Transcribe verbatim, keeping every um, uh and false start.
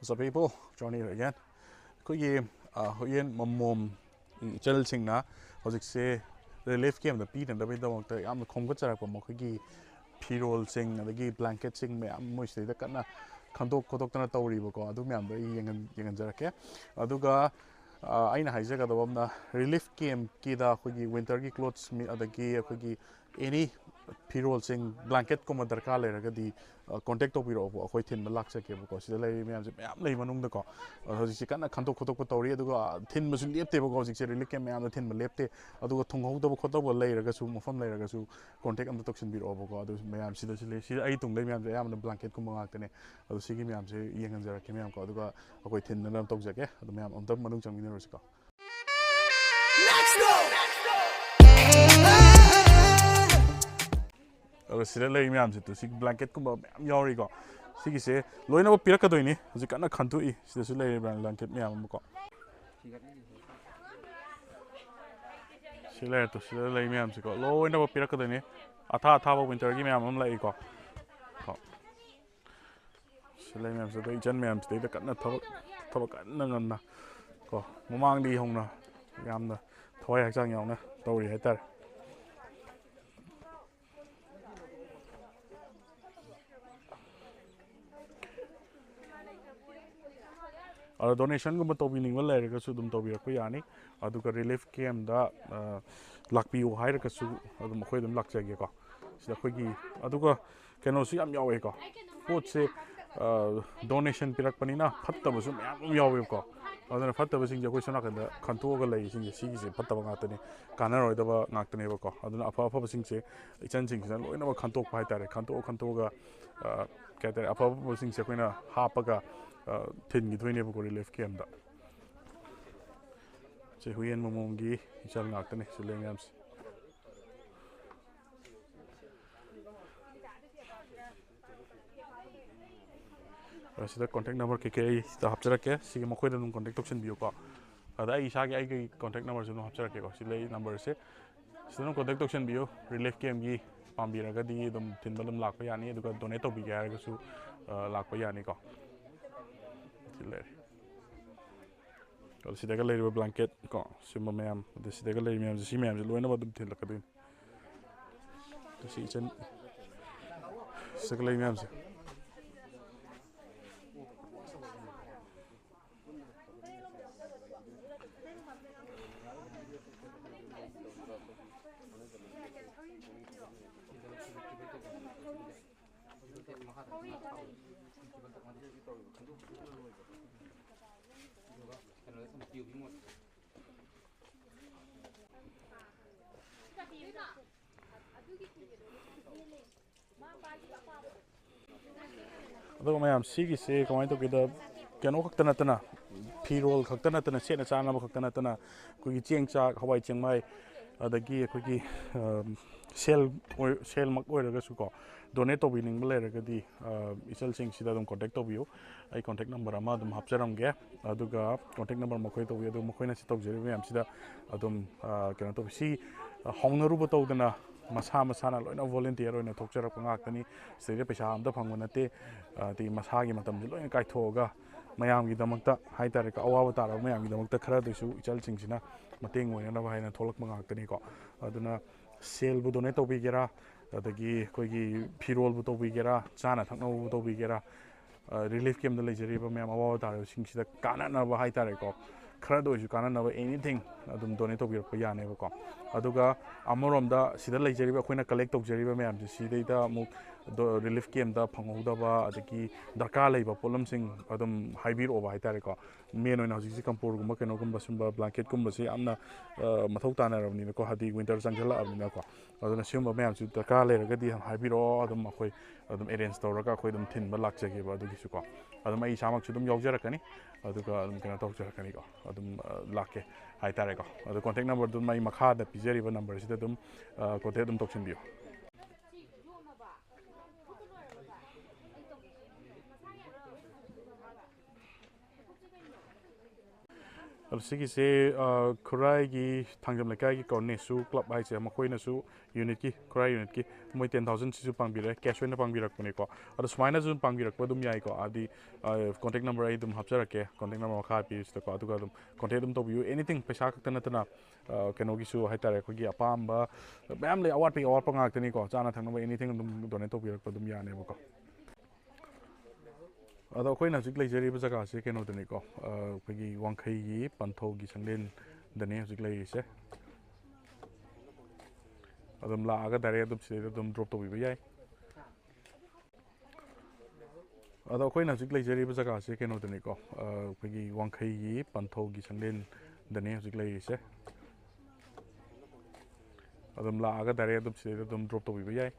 What's up, people? Johnny here again. ꯑꯩꯈꯣꯏꯒꯤ ꯑ, ꯍꯨꯏꯌꯦꯟ ꯃꯃꯣꯝ ꯏꯆꯜꯁꯤꯡꯅ ꯍꯧꯖꯤꯛꯁꯦ ꯔꯤꯂꯤꯐ ꯀꯦꯝꯗ ꯄꯤꯅꯅꯕꯒꯤꯗꯃꯛꯇ ꯌꯥꯝꯅ ꯈꯣꯝꯒꯠꯆꯔꯛꯄ ꯃꯈꯣꯏꯒꯤ ꯐꯤꯔꯣꯜꯁꯤꯡ, ꯑꯗꯒꯤ ꯕ꯭ꯂꯥꯡꯀꯦꯠꯁꯤꯡ ꯃꯌꯥꯝ ꯃꯣꯏ ꯁꯤꯗꯩꯗ ꯀꯟꯅ ꯈꯟꯗꯣꯛ ꯈꯣꯠꯇꯣꯛꯇꯅ ꯇꯧꯔꯤꯕꯀꯣ꯫ ꯑꯗꯨ ꯃꯌꯥꯝꯗꯣ ꯑꯩ ꯌꯦꯡꯍꯟ- ꯌꯦꯡꯍꯟꯖꯔꯛꯀꯦ꯫ ꯑꯗꯨꯒ ꯑ, ꯑꯩꯅ ꯍꯥꯏꯖꯒꯗꯕ ꯑꯃꯅ, ꯔꯤꯂꯤꯐ ꯀꯦꯝꯞꯀꯤꯗ ꯑꯩꯈꯣꯏꯒꯤ ꯋꯤꯟꯇꯔꯒꯤ ꯀ꯭ꯂꯣꯠꯁ, ꯑꯗꯒꯤ ꯑꯩꯈꯣꯏꯒꯤ ꯑꯦꯅꯤ ꯐꯤꯔꯣꯜꯁꯤꯡ, ꯕ꯭ꯂꯥꯡꯀꯦꯠꯀꯨꯝꯕ ꯗꯔꯀꯥꯔ ꯂꯩꯔꯒꯗꯤ ꯀꯣꯟꯇꯦꯛ ꯇꯧꯕꯤꯔꯛꯑꯣꯕ꯫ ꯑꯩꯈꯣꯏ ꯊꯤꯟꯕ ꯂꯥꯛꯆꯒꯦꯕꯀꯣ꯫ ꯁꯤꯗ ꯂꯩꯔꯤꯕ ꯃꯌꯥꯝꯁꯦ ꯃꯌꯥꯝ ꯂꯩ ꯃꯅꯨꯡꯗꯀꯣ꯫ ꯑꯗꯣ ꯍꯧꯖꯤꯛꯁꯦ ꯀꯟꯅ ꯈꯟꯗꯣꯛ ꯈꯣꯠꯇꯣꯛꯄ ꯇꯧꯔꯤ꯫ ꯑꯗꯨꯒ ꯊꯤꯟꯕꯁꯨ ꯂꯦꯞꯇꯦꯕꯀꯣ꯫ ꯍꯧꯖꯤꯛꯁꯦ ꯔꯤꯂꯤꯐ ꯀꯦꯝꯞ ꯃꯌꯥꯝꯗ ꯊꯤꯟꯕ ꯂꯦꯞꯇꯦ꯫ ꯑꯗꯨꯒ ꯊꯨꯡꯍꯧꯗꯕ ꯈꯣꯠꯇꯧꯕ ꯂꯩꯔꯒꯁꯨ, ꯃꯐꯝ ꯂꯩꯔꯒꯁꯨ ꯀꯣꯟꯇꯦꯛ ꯑꯝꯇ ꯇꯧꯁꯤꯟꯕꯤꯔꯛꯑꯣꯕꯀꯣ꯫ ꯑꯗꯨ ꯃꯌꯥꯝ ꯁꯤꯗꯁꯨ ꯂꯩ꯫ ꯁꯤꯗ ꯑꯩ ꯇꯨꯡꯗꯩ ꯃꯌꯥꯝꯁꯦ ꯑꯌꯥꯝꯕꯅ ꯕ꯭ꯂꯥꯡꯀꯦꯠꯀꯨꯝꯕ ꯉꯥꯛꯇꯅꯦ꯫ ꯑꯗꯣ ꯁꯤꯒꯤ ꯃꯌꯥꯝꯁꯦ ꯌꯦꯡꯍꯟꯖꯔꯛꯀꯦ ꯃꯌꯥꯝꯀꯣ꯫ ꯑꯗꯨꯒ ꯑꯩꯈꯣꯏ ꯊꯤꯟꯅꯅꯕ ꯇꯧꯖꯒꯦ꯫ ꯑꯗꯣ ꯃꯌꯥꯝ ꯑꯝꯇ ꯃꯅꯨꯡ ꯆꯪꯃꯤꯟꯅꯔꯨꯁꯤꯀꯣ꯫ ꯑꯗꯣ ꯁꯤꯗ ꯂꯩꯔꯤ ꯃꯌꯥꯝꯁꯦ, ꯇꯨ, ꯁꯤ ꯕ꯭ꯂꯥꯡꯀꯦꯠꯀꯨꯝꯕ ꯃꯌꯥꯝ ꯌꯥꯎꯔꯤꯀꯣ꯫ ꯁꯤꯒꯤꯁꯦ ꯂꯣꯏꯅꯃꯛ ꯄꯤꯔꯛꯀꯗꯣꯏꯅꯤ꯫ ꯍꯧꯖꯤꯛ ꯀꯟꯅ ꯈꯟꯗꯣꯛꯏ꯫ ꯁꯤꯗꯁꯨ ꯂꯩꯔꯤ ꯕ꯭ꯂꯥꯡꯀꯦꯠ ꯃꯌꯥꯝ ꯑꯃꯀꯣ꯫ ꯁꯤ ꯂꯩꯔꯦ, ꯇꯨ, ꯁꯤꯗ ꯂꯩ ꯃꯌꯥꯝꯁꯤꯀꯣ, ꯂꯣꯏꯅꯃꯛ ꯄꯤꯔꯛꯀꯗꯣꯏꯅꯤ꯫ ꯑꯊꯥ ꯑꯊꯥꯕ ꯋꯤꯟꯇꯔꯒꯤ ꯃꯌꯥꯝ ꯑꯃ ꯂꯥꯛꯏꯀꯣ꯫ ꯀꯣ꯫ ꯁꯤ ꯂꯩ ꯃꯌꯥꯝꯁꯤꯗ, ꯏꯆꯟ ꯃꯌꯥꯝꯁꯤꯗꯩꯗ ꯀꯟꯅ ꯊꯕꯛ, ꯊꯕꯛ ꯀꯟꯅ ꯉꯟꯅ ꯀꯣ, ꯃꯃꯥꯡꯗꯒꯤ ꯍꯧꯅ ꯌꯥꯝꯅ ꯊꯋꯥꯏ ꯍꯛꯆꯥꯡ ꯌꯥꯎꯅ ꯇꯧꯔꯤ ꯍꯥꯏꯇꯥꯔꯦ꯫ ꯑꯗꯣ ꯗꯣꯅꯦꯁꯟꯒꯨꯝꯕ ꯇꯧꯕꯤꯅꯤꯡꯕ ꯂꯩꯔꯒꯁꯨ ꯑꯗꯨꯝ ꯇꯧꯕꯤꯔꯛꯄ ꯌꯥꯅꯤ꯫ ꯑꯗꯨꯒ ꯔꯤꯂꯤꯐ ꯀꯦꯝꯗ, ꯑ, ꯂꯥꯛꯄꯤꯌꯨ ꯍꯥꯏꯔꯒꯁꯨ ꯑꯗꯨꯝ ꯑꯩꯈꯣꯏ ꯑꯗꯨꯝ ꯂꯥꯛꯆꯒꯦꯀꯣ꯫ ꯁꯤꯗ ꯑꯩꯈꯣꯏꯒꯤ, ꯑꯗꯨꯒ ꯀꯩꯅꯣꯁꯨ ꯌꯥꯝ ꯌꯥꯎꯋꯦꯀꯣ꯫ ꯄꯣꯠꯁꯦ, ꯑ, ꯗꯣꯅꯦꯁꯟ ꯄꯤꯔꯛꯄꯅꯤꯅ ꯐꯠꯇꯕꯁꯨ ꯃꯌꯥꯝ ꯑꯃ ꯌꯥꯎꯋꯦꯕꯀꯣ꯫ ꯑꯗꯨꯅ ꯐꯠꯇꯕꯁꯤꯡꯁꯦ ꯑꯩꯈꯣꯏ ꯁꯣꯝ ꯅꯥꯀꯟꯗ ꯈꯟꯇꯣꯛꯑꯒ ꯂꯩꯔꯤꯁꯤꯡꯁꯦ, ꯁꯤꯒꯤꯁꯦ ꯐꯠꯇꯕ ꯉꯥꯛꯇꯅꯦ, ꯀꯥꯟꯅꯔꯣꯏꯗꯕ ꯉꯥꯛꯇꯅꯦꯕꯀꯣ꯫ ꯑꯗꯨꯅ ꯑꯐ ꯑꯐꯕꯁꯤꯡꯁꯦ ꯏꯆꯟꯁꯤꯡꯁꯤꯅ ꯂꯣꯏꯅꯃꯛ ꯈꯟꯇꯣꯛꯄ ꯍꯥꯏꯇꯥꯔꯦ꯫ ꯈꯟꯇꯣꯛꯑ ꯈꯟꯇꯣꯛꯑꯒ, ꯑ, ꯀꯩ ꯍꯥꯏꯇꯥꯔꯦ, ꯑꯐ ꯑꯐꯕꯁꯤꯡꯁꯦ ꯑꯩꯈꯣꯏꯅ ꯍꯥꯞꯄꯒ, ꯑ, ꯊꯤꯟꯈꯤꯗꯣꯏꯅꯦꯕꯀꯣ ꯔꯤꯂꯤꯐ ꯀꯦꯝꯗ꯫ ꯁꯤ ꯍꯨꯏꯌꯦꯟ ꯃꯃꯣꯝꯒꯤ ꯏꯆꯜ ꯉꯥꯛꯇꯅꯦ ꯁꯤ ꯂꯩ ꯃꯌꯥꯝꯁꯦ꯫ ꯑ, ꯁꯤꯗ ꯀꯣꯟꯇꯦꯛ ꯅꯝꯕꯔ ꯀꯩꯀꯩ ꯑꯩ ꯁꯤꯗ ꯍꯥꯞꯆꯔꯛꯀꯦ꯫ ꯁꯤꯒꯤ ꯃꯈꯣꯏꯗ ꯑꯗꯨꯝ ꯀꯣꯟꯇꯦꯛ ꯇꯧꯁꯤꯟꯕꯤꯌꯨꯀꯣ꯫ ꯑꯗ ꯑꯩ ꯏꯁꯥꯒꯤ, ꯑꯩꯒꯤ ꯀꯣꯟꯇꯦꯛ ꯅꯝꯕꯔꯁꯨ ꯑꯗꯨꯝ ꯍꯥꯞꯆꯔꯛꯀꯦꯀꯣ꯫ ꯁꯤ ꯂꯩ ꯅꯝꯕꯔꯁꯦ꯫ ꯁꯤꯗ ꯑꯗꯨꯝ ꯀꯣꯟꯇꯦꯛ ꯇꯧꯁꯤꯟꯕꯤꯌꯨ꯫ ꯔꯤꯂꯤꯐ ꯀꯦꯝꯒꯤ ꯄꯥꯝꯕꯤꯔꯒꯗꯤ ꯑꯗꯨꯝ ꯊꯤꯟꯕ ꯑꯗꯨꯝ ꯂꯥꯛꯄ ꯌꯥꯅꯤ, ꯑꯗꯨꯒ ꯗꯣꯅꯦꯠ ꯇꯧꯕꯤꯒꯦ ꯍꯥꯏꯔꯒꯁꯨ, ꯑ, ꯂꯥꯛꯄ ꯌꯥꯅꯤꯀꯣ꯫ ꯂꯩꯔꯦ꯫ ꯑꯗꯣ ꯁꯤꯗꯒ ꯂꯩꯔꯤꯕ blanket ꯀꯣ, ꯁꯤꯒꯨꯝꯕ ꯃꯌꯥꯝ, ꯑꯗ ꯁꯤꯗꯒ ꯂꯩꯔꯤ ꯃꯌꯥꯝꯁꯦ, ꯁꯤ ꯃꯌꯥꯝꯁꯦ ꯂꯣꯏꯅꯃꯛ ꯑꯗꯨꯝ ꯊꯤꯜꯂꯛꯀꯗꯣꯏꯅꯤ꯫ ꯑꯗꯣ ꯁꯤ ꯏꯆꯟ, ꯁꯤꯗꯒ ꯂꯩꯔꯤ ꯃꯌꯥꯝꯁꯦ꯫ ꯑꯗꯨꯒ ꯃꯌꯥꯝ, ꯁꯤꯒꯤꯁꯦ ꯀꯃꯥꯏꯅ ꯇꯧꯒꯦꯗ, ꯀꯩꯅꯣ ꯈꯛꯇ ꯅꯠꯇꯅ, ꯐꯤꯔꯣꯜ ꯈꯛꯇ ꯅꯠꯇꯅ, ꯁꯦꯠꯅ ꯆꯥꯅꯕ ꯈꯛꯇ ꯅꯠꯇꯅ, ꯑꯩꯈꯣꯏꯒꯤ ꯆꯦꯡ ꯆꯥꯛ, ꯍꯋꯥꯏ ꯆꯦꯡꯋꯥꯏ, ꯑꯗꯒꯤ ꯑꯩꯈꯣꯏꯒꯤ, ꯑ, ꯁꯦꯜ ꯑꯣꯏ-, ꯁꯦꯜꯃꯛ ꯑꯣꯏꯔꯒꯁꯨꯀꯣ, donate ꯇꯧꯕꯤꯅꯤꯡꯕ ꯂꯩꯔꯒꯗꯤ, ꯑ, ꯏꯆꯜꯁꯤꯡꯁꯤꯗ ꯑꯗꯨꯝ contact ꯇꯧꯕꯤꯌꯨ꯫ ꯑꯩ contact number ꯑꯃ ꯑꯗꯨꯝ ꯍꯥꯞꯆꯔꯝꯒꯦ꯫ ꯑꯗꯨꯒ contact number ꯃꯈꯣꯏ ꯇꯧꯕꯤꯌꯨ꯫ ꯑꯗꯨ ꯃꯈꯣꯏꯅ ꯁꯤ ꯇꯧꯖꯔꯤꯕ ꯃꯌꯥꯝꯁꯤꯗ ꯑꯗꯨꯝ, ꯑ, ꯀꯩꯅꯣ ꯇꯧꯕꯤ-, ꯁꯤ, ꯑ, ꯍꯧꯅꯔꯨꯕ ꯇꯧꯗꯅ ꯃꯁꯥ ꯃꯁꯥꯅ ꯂꯣꯏꯅ volunteer ꯑꯣꯏꯅ ꯊꯣꯛꯆꯔꯛꯄ ꯉꯥꯛꯇꯅꯤ꯫ ꯁꯤꯗꯩꯗ ꯄꯩꯁꯥ ꯑꯝꯇ ꯐꯪꯕ ꯅꯠꯇꯦ꯫ ꯑ, ꯑꯗꯒꯤ ꯃꯁꯥꯒꯤ ꯃꯇꯝꯁꯦ ꯂꯣꯏꯅ ꯀꯥꯏꯊꯣꯛꯑꯒ ꯃꯌꯥꯝꯒꯤꯗꯃꯛꯇ ꯍꯥꯏꯇꯥꯔꯦꯀꯣ, ꯑꯋꯥꯕ ꯇꯥꯔꯕ ꯃꯌꯥꯝꯒꯤꯗꯃꯛꯇ ꯈꯔꯗꯁꯨ ꯏꯆꯜꯁꯤꯡꯁꯤꯅ ꯃꯇꯦꯡ ꯑꯣꯏꯅꯅꯕ ꯍꯥꯏꯅ ꯊꯣꯛꯂꯛꯄ ꯉꯥꯛꯇꯅꯤꯀꯣ꯫ ꯑꯗꯨꯅ ꯁꯦꯜꯕꯨ donate ꯇꯧꯕꯤꯒꯦꯔꯥ, ꯑꯗꯒꯤ ꯑꯩꯈꯣꯏꯒꯤ ꯐꯤꯔꯣꯜꯕꯨ ꯇꯧꯕꯤꯒꯦꯔꯥ, ꯆꯥꯅ ꯊꯛꯅꯕꯕꯨ ꯇꯧꯕꯤꯒꯦꯔꯥ, ꯑ, relief camp ꯇ ꯂꯩꯖꯔꯤꯕ ꯃꯌꯥꯝ ꯑꯋꯥꯕ ꯇꯥꯔꯕꯁꯤꯡꯁꯤꯗ ꯀꯥꯟꯅꯅꯕ ꯍꯥꯏꯇꯥꯔꯦꯀꯣ, ꯈꯔꯗ ꯑꯣꯏꯔꯁꯨ ꯀꯥꯟꯅꯅꯕ anything ꯑꯗꯨꯝ donate ꯇꯧꯕꯤꯔꯛꯄ ꯌꯥꯅꯦꯕꯀꯣ꯫ ꯑꯗꯨꯒ ꯑꯃꯔꯣꯝꯗ ꯁꯤꯗ ꯂꯩꯖꯔꯤꯕ, ꯑꯩꯈꯣꯏꯅ collect ꯇꯧꯖꯔꯤꯕ ꯃꯌꯥꯝꯁꯦ, ꯁꯤꯗꯩꯗ ꯑꯃꯨꯛ ꯗꯣ-, relief camp ꯇ ꯐꯪꯍꯧꯗꯕ, ꯑꯗꯒꯤ ꯗꯔꯀꯥꯔ ꯂꯩꯕ ꯄꯣꯠꯂꯝꯁꯤꯡ ꯑꯗꯨꯝ ꯍꯥꯏꯕꯤꯔꯛꯑꯣꯕ ꯍꯥꯏꯇꯥꯔꯦꯀꯣ꯫ Main ꯑꯣꯏꯅ ꯍꯧꯖꯤꯛꯁꯤ ꯀꯝꯄꯣꯔꯒꯨꯝꯕ ꯀꯩꯅꯣꯒꯨꯝꯕ, ꯁꯨꯝꯕ blanket ꯀꯨꯝꯕꯁꯤ ꯌꯥꯝꯅ, ꯑ, ꯃꯊꯧ ꯇꯥꯅꯔꯕꯅꯤꯅꯀꯣ, ꯍꯥꯏꯗꯤ winter ꯆꯪꯁꯤꯜꯂꯛꯑꯕꯅꯤꯅꯀꯣ꯫ ꯑꯗꯨꯅ ꯁꯤꯒꯨꯝꯕ ꯃꯌꯥꯝꯁꯤ ꯗꯔꯀꯥꯔ ꯂꯩꯔꯒꯗꯤ ꯑꯗꯨꯝ ꯍꯥꯏꯕꯤꯔꯛꯑꯣ, ꯑꯗꯨꯝ ꯑꯩꯈꯣꯏ ꯑꯗꯨꯝ arrange ꯇꯧꯔꯒ ꯑꯩꯈꯣꯏ ꯑꯗꯨꯝ ꯊꯤꯟꯕ ꯂꯥꯛꯆꯒꯦꯕ ꯑꯗꯨꯒꯤꯁꯨꯀꯣ꯫ ꯑꯗꯨꯝ ꯑꯩ ꯏꯁꯥꯃꯛꯁꯨ ꯑꯗꯨꯝ ꯌꯥꯎꯖꯔꯛꯀꯅꯤ, ꯑꯗꯨꯒ ꯑꯗꯨꯝ ꯀꯩꯅꯣ ꯇꯧꯖꯔꯛꯀꯅꯤꯀꯣ, ꯑꯗꯨꯝ, ꯑ, ꯂꯥꯛꯀꯦ ꯍꯥꯏꯇꯥꯔꯦꯀꯣ꯫ ꯑꯗꯣ contact number ꯗꯨ ꯑꯩ ꯃꯈꯥꯗ ꯄꯤꯖꯔꯤꯕ number ꯁꯤꯗ ꯑꯗꯨꯝ, ꯑ, contact ꯑꯗꯨꯝ ꯇꯧꯁꯤꯟꯕꯤꯌꯨ꯫ ꯑꯗꯣ ꯁꯤꯒꯤꯁꯦ, ꯑ, ꯈꯨꯔꯥꯏꯒꯤ ꯊꯥꯡꯖꯝ ꯂꯩꯀꯥꯏꯒꯤ ꯀꯣ, ꯅꯦꯁꯨ ꯀ꯭ꯂꯕ ꯍꯥꯏꯁꯦ, ꯃꯈꯣꯏꯅꯁꯨ ꯌꯨꯅꯤꯠꯀꯤ, ꯈꯨꯔꯥꯏ ꯌꯨꯅꯤꯠꯀꯤ ꯃꯣꯏ ten thousand ꯁꯤꯁꯨ ꯄꯥꯡꯕꯤꯔꯦ, ꯀꯦꯁ ꯑꯣꯏꯅ ꯄꯥꯡꯕꯤꯔꯛꯄꯅꯦꯀꯣ꯫ ꯑꯗꯣ ꯁꯨꯃꯥꯏꯅꯁꯨ ꯑꯗꯨꯝ ꯄꯥꯡꯕꯤꯔꯛꯄ ꯑꯗꯨꯝ ꯌꯥꯏꯀꯣ, ꯍꯥꯏꯗꯤ, ꯑ, ꯀꯣꯟꯇꯦꯛ ꯅꯝꯕꯔ ꯑꯩ ꯑꯗꯨꯝ ꯍꯥꯞꯆꯔꯛꯀꯦ, ꯀꯣꯟꯇꯦꯛ ꯅꯝꯕꯔ ꯃꯈꯥ ꯄꯤꯔꯤꯁꯤꯗꯀꯣ, ꯑꯗꯨꯒ ꯑꯗꯨꯝ ꯀꯣꯟꯇꯦꯛ ꯑꯗꯨꯝ ꯇꯧꯕꯤꯌꯨ꯫ ꯑꯦꯅꯤꯊꯤꯡ, ꯄꯩꯁꯥ ꯈꯛꯇ ꯅꯠꯇꯅ, ꯑ, ꯀꯩꯅꯣꯒꯤꯁꯨ ꯍꯥꯏꯇꯥꯔꯦ, ꯑꯩꯈꯣꯏꯒꯤ ꯑꯄꯥꯝꯕ ꯃꯌꯥꯝ ꯂꯩ, ꯑꯋꯥꯠꯄꯒꯤ ꯑꯋꯥꯠꯄ ꯉꯥꯛꯇꯅꯤꯀꯣ, ꯆꯥꯅ ꯊꯛꯅꯕ ꯑꯦꯅꯤꯊꯤꯡ ꯑꯗꯨꯝ ꯗꯣꯅꯦꯠ ꯇꯧꯕꯤꯔꯛꯄ ꯑꯗꯨꯝ ꯌꯥꯅꯦꯕꯀꯣ꯫ ꯑꯗꯣ ꯑꯩꯈꯣꯏꯅ ꯍꯧꯖꯤꯛ ꯂꯩꯖꯔꯤꯕ ꯖꯒꯥꯁꯦ ꯀꯩꯅꯣꯗꯅꯤꯀꯣ, ꯑ, ꯑꯩꯈꯣꯏꯒꯤ ꯋꯥꯡꯈꯩꯒꯤ ꯄꯟꯊꯧꯒꯤ ꯆꯪꯂꯦꯟꯗꯅꯤ ꯍꯧꯖꯤꯛ ꯂꯩꯔꯤꯁꯦ꯫ ꯑꯗꯨꯝ ꯂꯥꯛꯑꯒ ꯗꯥꯏꯔꯦꯛ ꯑꯗꯨꯝ ꯁꯤꯗꯩꯗ ꯑꯗꯨꯝ ꯗ꯭ꯔꯣꯞ ꯇꯧꯕꯤꯕ ꯌꯥꯏ꯫ ꯑꯗꯣ ꯑꯩꯈꯣꯏꯅ ꯍꯧꯖꯤꯛ ꯂꯩꯖꯔꯤꯕ ꯖꯒꯥꯁꯦ ꯀꯩꯅꯣꯗꯅꯤꯀꯣ, ꯑ, ꯑꯩꯈꯣꯏꯒꯤ ꯋꯥꯡꯈꯩꯒꯤ ꯄꯟꯊꯧꯒꯤ ꯆꯪꯂꯦꯟꯗꯅꯤ ꯍꯧꯖꯤꯛ ꯂꯩꯔꯤꯁꯦ꯫ ꯑꯗꯨꯝ ꯂꯥꯛꯑꯒ ꯗꯥꯏꯔꯦꯛ ꯑꯗꯨꯝ ꯁꯤꯗꯩꯗ ꯑꯗꯨꯝ ꯗ꯭ꯔꯣꯞ ꯇꯧꯕꯤꯕ ꯌꯥꯏ꯫